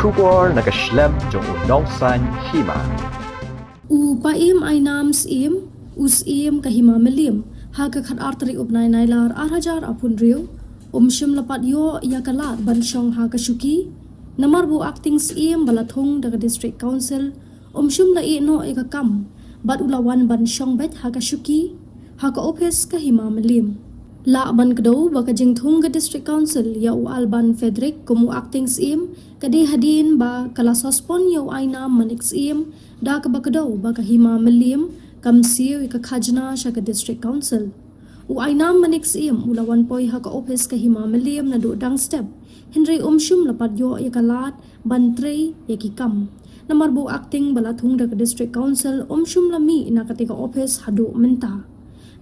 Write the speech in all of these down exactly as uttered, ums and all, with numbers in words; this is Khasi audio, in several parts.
Khubor na ka shlem jong u nongsaiñ hima. U Paiem Ainam Syiem, u Syiem ka Hima Mylliem, ha ka khatar tarik u bnai Nailar arhajar arphew hynriew, um shym la pat ïoh ïa ka lad ban shong ha ka shuki. Namar ba u Acting Syiem ba la thung da ka District Council, um shym la ïeh noh ïa ka kam, bad u la wan ban shong beit ha ka shuki, ha ka ophis ka Hima Mylliem. Lah ban kdew ba ka jingthung ka District Council ïa u Alban Frederick kum u Acting Syiem, ka dei hadien ba ka la suspend ïa u Ainam Manik Syiem, da kaba kdew ba ka Hima Mylliem kam siew ïa ka khajna sha ka District Council. U Ainam Manik Syiem u la wan poi ha ka ophis ka Hima Mylliem naduh dang step, hynrei um shym la pat ïoh ïa ka lad ban trei ïa ki kam. Namar ba u Acting ba la thung da ka District Council um shym la mih na katei ka ophis haduh mynta.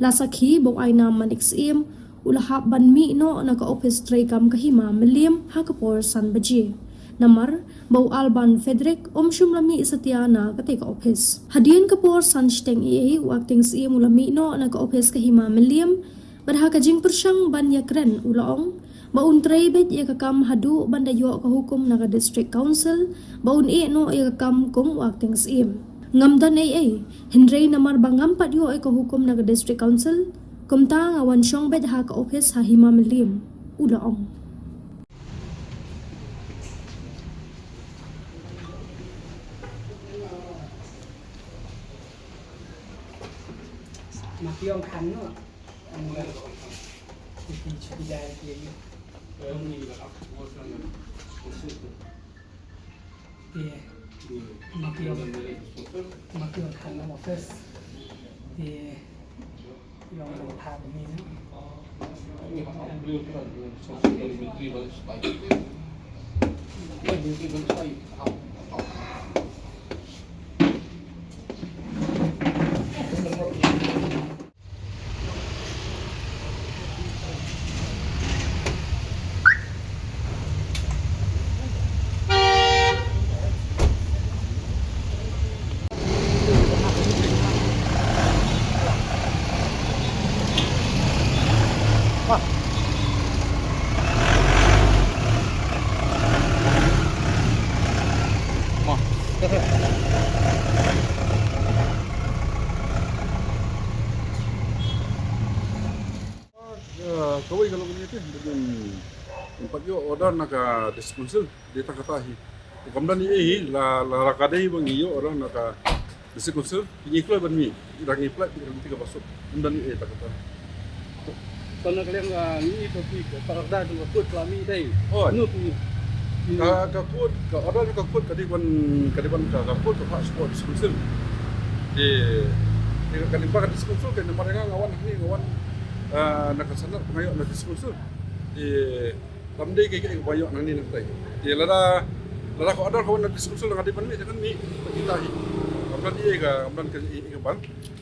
La sakhi ba u Ainam Manik Syiem u la hap ban mih noh na ka ophis treikam ka Hima Mylliem ha ka por san baje. Namar ba u Alban Frederick um shym la mih satia na katei ka ophis. Hadien ka por san shiteng eiei u Acting Syiem u la mih noh na ka ophis ka Hima Mylliem, bad ha ka jingpyrshang ban ïakren u la ong ba un trei beit ïa ka kam haduh ban da ïoh ka hukum na ka District Council ba un ïeh noh ïa ka kam kum u Acting Syiem. Ngam don eiei, hynrei namar ba ngam pat ïoh ïa ka hukum na ka District Council, kumta nga wan shong beit ha ka ophis ha Hima Mylliem, u la ong. Te ma ki ong, ma ki ong khan lam office. Te ong ong tha ba ni na. Eh, kawei ka long kane te, ba ngim, ngim pat ïoh order na ka District Council, dei tang kata hi. Te kam don eiei hi, la, la, la ka dei ba ngi ïoh order na ka District Council, te ngi kloi ban mih, ngi dang ngi pynlait, te ka lynti kaba suk, kam don eiei tang kata. Tang na ka liang, ah, ngi to ki, ka order jong ka court ka la mih dei. Oh. Ka, ka court, ka order jong ka court ka dei ban, ka dei ban ka, ka court ka phah sha ka District Council. Te, te ka lyngba ka District Council, te namar nga, nga wan hangne, nga wan, ah, na ka Senate, ba nga ïoh na District Council. Te, tam dei ka, ka, ka ba ïoh nangne nangtai. Te lada, lada ka order ka wan na District Council nga dei ban mih, te ngan mih, kita hi. Kam don eiei ka, kam don ka, eiei ka ban.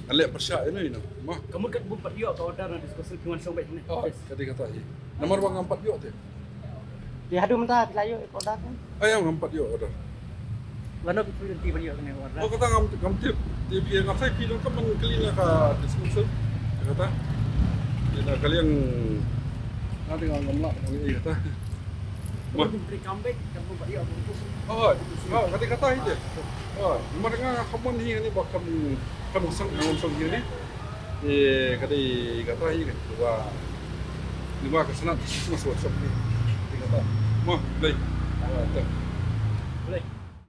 Ngan leh pyrshah ïa no ïa no. Mo. Ka mut kat bym pat ïoh ka order na District Council phi wan shong beit hangne. Oh, ka dei kata hi. Namar ba ngam pat ïoh te. Te haduh mynta phi la ïoh ka order te? Ai, ngam pat ïoh order. Lano phi pyrshah ban ïoh kane ka order? Oh, kata ngam, ngam tip. Te phi nga phai phi donkam ban kylli na ka District Council. Kata. Te na ka liang na te ngam lah ban ïoh kata. Ba. Phi kam beit, kam bym pat ïoh. Oh, oh, kata kata hi te. Oh, namar nga kham mon hi hangne ba kam, kam song, kam song hi hangne. Te ka dei kata hi ka, ba, ni ba ka Senate, Senate workshop ni. Te kata. Mo, Blei. Ah, te. Blei.